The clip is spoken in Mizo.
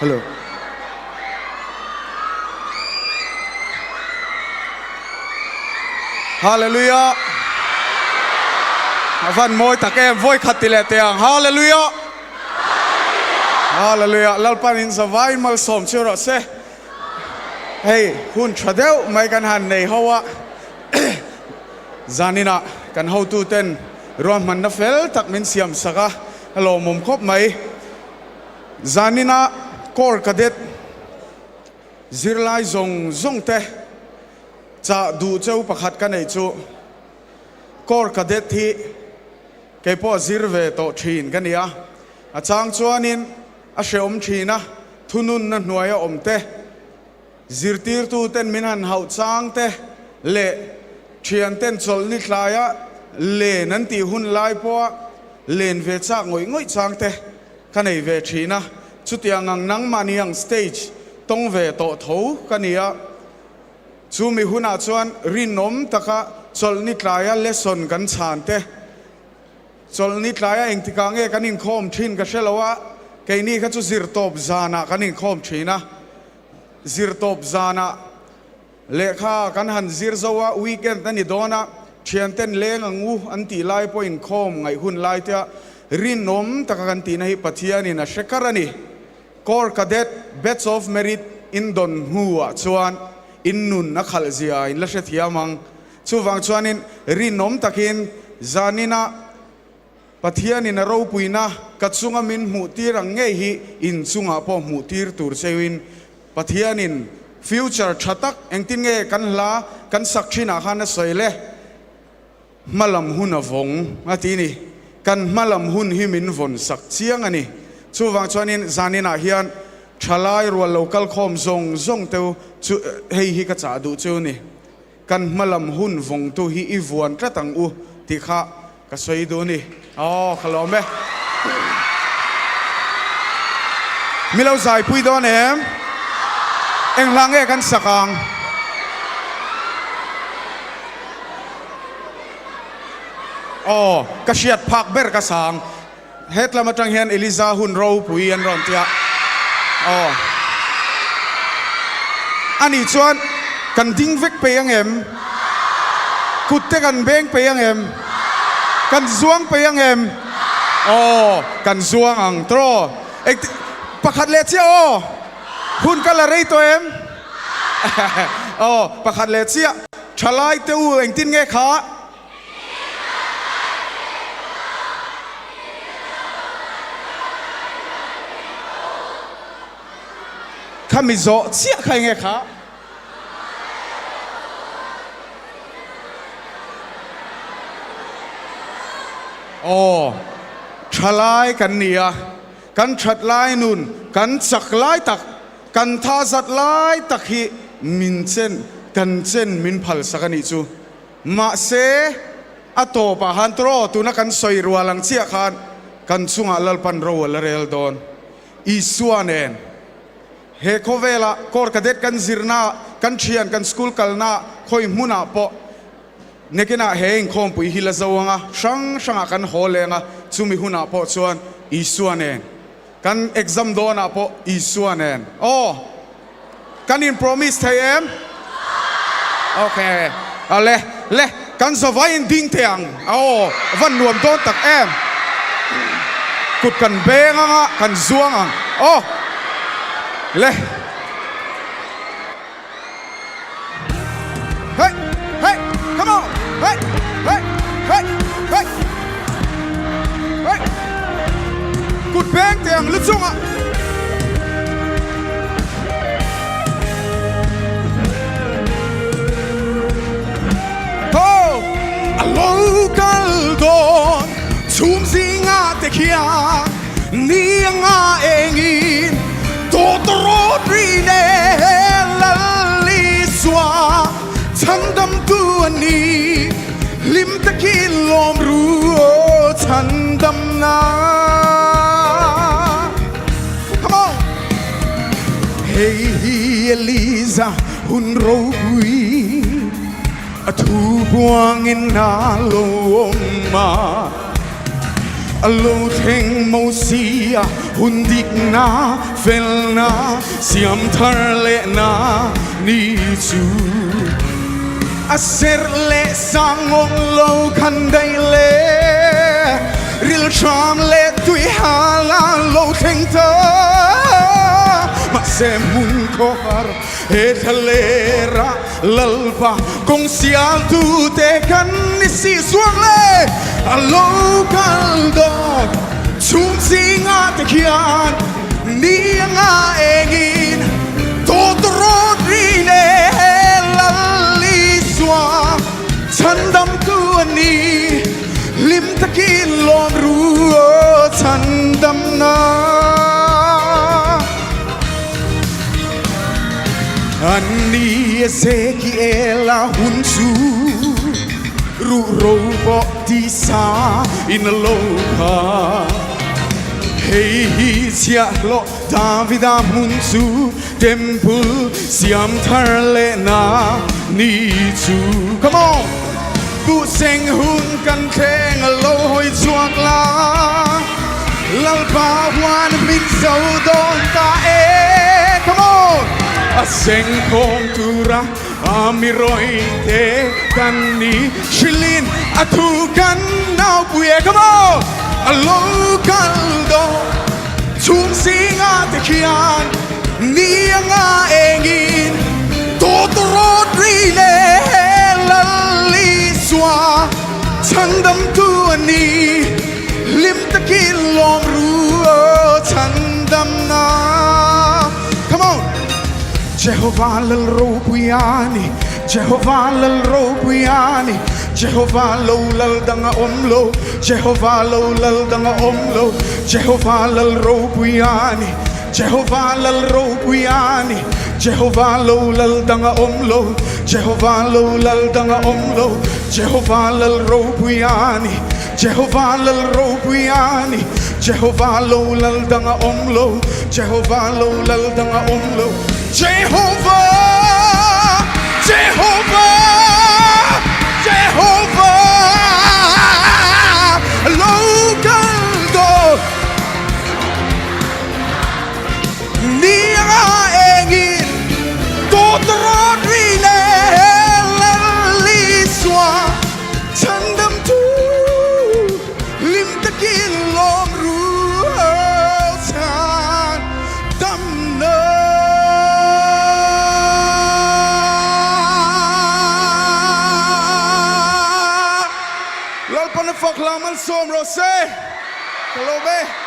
Hello. Hallelujah. A van mawi tak em, vawi khat ti leh teh ang. Hallelujah. Hallelujah. Lalpan in zavai malsawm chu rawh se. Hei hun tha deuh mai kan han nei ho a, zaninah kan hotuten ruahmanna fel tak min siam sak a, a lawmawm khawp mai. Zanina Corps Cadet zirlai zawng zawng te chah duh cheu pakhat ka neih chu Corps Cadet hi kei pawh zir ve tawh thin ka ni a, a chang chuanin a hrehawm thin a, thununna hnuaia awm te, zirtirtuten min han hauh chang te leh thianten chawlhni tlaia len an tih hun lai pawha len ve chak ngawih ngawih chang te ka nei ve thin a, chutiang ang nangmahni ang stage tawng ve tawh tho ka ni a, chumi hunah chuan rinawm taka chawlhni tlaia lesson kan chhan te, Chawlhni tlaia engtikah nge kan inkhawm thin ka hre lo a, keini kha chu zirtawp zanah kan inkhawm thin a, zirtawp zanah lehkha kan han zir zo a, weekend a ni dawn a, thianten leng ang u an tih lai pawh inkhawm ngaih hun lai te a rinawm taka kan tihna hi Pathianin a hre kar a ni. Corps Cadet Badge of Merit in dawn hnuah chuan in nun a khalh zia in la hrethiam ang. Chuvang chuanin rinawm takin zaninah Pathianin a ropuina ka chunga min hmuhtir ang ngei hi in chungah pawh hmuhtir tur cheuin Pathianin future tha tak engtin nge kan hla kan sak thinah khan a sawi le? Hmalam hun a vawng a ti ni. Kan hmalam hun hi min vawn sak chiang a ni. Chuvang chuanin zaninah hian thalai rual lo kalkhawm zawng zawng teu chu hei hi ka chah duh cheu ni. Kan hmalam hun vawngtu hi i vuan tlat ang u tih kha ka sawi duh a ni. Aw, ka lawm e. Mi lo zaipui dawn em? Eng hla nge kan sak ang? Aw, ka hriat phak ber ka sang. Hetlam atang hian Eliza hun ropui an rawn ti a, aw. Ani chuan kan ding vek pei ang em? Kut te kan beng pei ang em? Kan zuang pei ang em? Aw, kan zuang ang tawh. Engti, pakhat leh chiah aw. Hun ka la rei tawh em? Aw, pakhat leh chiah. Thalai te u engtin nge kha? Kha mi zawh chiah kha enge kha? Aw, thalai kan ni a, kan that lai nun, kan chak lai tak, kan tha zat lai tak hi min chen, kan chen min phalsak a nih chu. Mahse, a tawpah khan tawh tuna kan sawi rual ang chiah khan kan chungah Lalpan ro a la rel dawn. Isua nen he khawvela Corps Cadet kan zirna, kan thian, kan school kalna khawi hmunah pawh nekinah he inkhawmpui hi la zo anga hrang hrangah kan haw leng a, chumi hunah pawh chuan Isua nen kan exam dawnah pawh Isua nen aw kan in promise thei em? Ok a le le kan zavai in ding thei ang aw van nuam dawn tak em kut kan beng anga kan zuang ang aw le. Hey hey come on hey hey hey hey hey kut beng teh ang lu chungah. Ho a lo kal dawn chhum zinga te khian ni anga engin tawtawrawt ri nen Lal Isua chhandamtu a ni hlim takin lawm ru aw chhandamna. Come on! Hei hi Eliza hun ropui a thu buangin a lo awm a. A lo thleng Mosia hun dikna felna siam thar lehna ni chu. A serh leh sangawng lo khan daih le rilhram leh tuihal a lo thleng ta. Mahse hmun khawhar he thlalera Lalpa kawng sialtute kan ni si suak le a lo kal dawn chhung zinga te khian ni anga engin tawtawrawt ri leh Lal Isua chhandamtu a ni hlim takin lawm ru aw chhandamna. An ni Ezekiel-a hun chu ruhro pawh tisa in a lo kha. Hei hi chhiahhlawh Davida hmun chu temple siam thar lehna ni chu. Come on! Buhseng hun kan thleng a lo hawi chhuak la, Lalpa huan min zo dawn ta e. Come on! A seng khawm tura a mi rawi te kan ni hrilhin a thu kan naupui e. Come on! A lo kal dawn chhung zinga te khian ni anga engin tawtawrawt ri leh Lal Isua chhandamtu a ni hlim takin lawm ru aw chhandamna. Come on! Jehovah Lal ropui a ni, Jehovah Lal ropui a ni, Jehovah lo lal dang a awm lo, Jehovah lo lal dang a awm lo, Jehovah Lal ropui a ni, Jehovah Lal ropui a ni, Jehovah lo lal dang a awm lo, Jehovah lo lal dang a awm lo, Jehovah Lal ropui a ni, Jehovah Lal ropui a ni, Jehovah lo lal dang a awm lo, Jehovah lo lal dang a awm lo, Jehovah, Jehovah, Jehovah lo kal dawn ni anga engin tawtawrawt ri leh Lal Isua. Chhandamtu hlim takin lawm rual chhan damna. Lalpan a fak hla malsawm rawh se. Ka lawm e.